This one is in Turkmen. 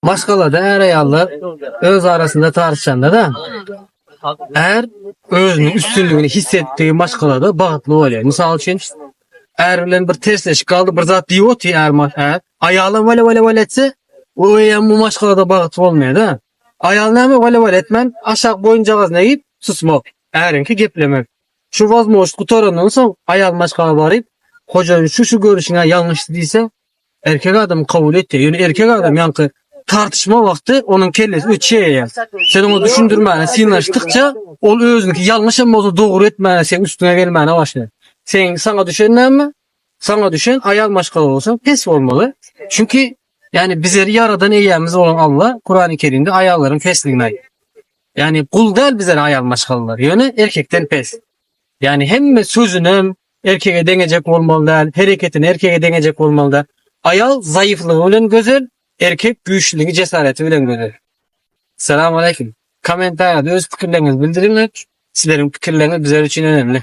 Maşgalada är-aýallar öz arasynda tartyşanda-da, är özüniň üstünligini his etdigi maşgalada bagtly bolýar. Mysal üçin, är bilen bir tersleşik galdy, bir zat diýip otyr är, är. Aýalam wele-wele-wele etse, o eýýäm bu maşgalada bagtly bolmaýar-da. Aýal näme wele-wele etmän, aşak boýunjagazyna egip, susmak. Äriňki geplemek. Şu wazmožt gutarandan soň, aýal maşgala baryp, hojaýyn şu-şu görüşiň-ä ýalňyşdy diýse, Erkek adam kabul etýär. Ýöne erkek adam ýaňky tartyşma wagty onuň kellesi öçýär. Sen oňa düşündirmäne synanyşdykça ol özüniňki ýalňyş hem bolsa dogry etmäne seň üstüňe gelmäne başlaýar. Seň saňa düşen näme? Saňa düşen aýal maşgala bolsaň pes bolmaly. Çünki ýani bizleri ýaradan eýämiz bolan Allah Kurany Kerimde aýallaryň pesligini aýtdy. Ýani gul däl bizler aýal maşgalalar. Ýöne erkekden pes. Ýani hemme sözünem Erkege deňejek bolmaly däl, hereketini erkege deňejek bolmaly däl. Aýal zaýyflygy bilen gözel, erkek güýçlüligi, jesareti bilen gözel. Salam aleýkum. Kommentariýada öz pikirleriňizi bildiriňler. Sizleriň pikirleriňiz bizler üçin önemli.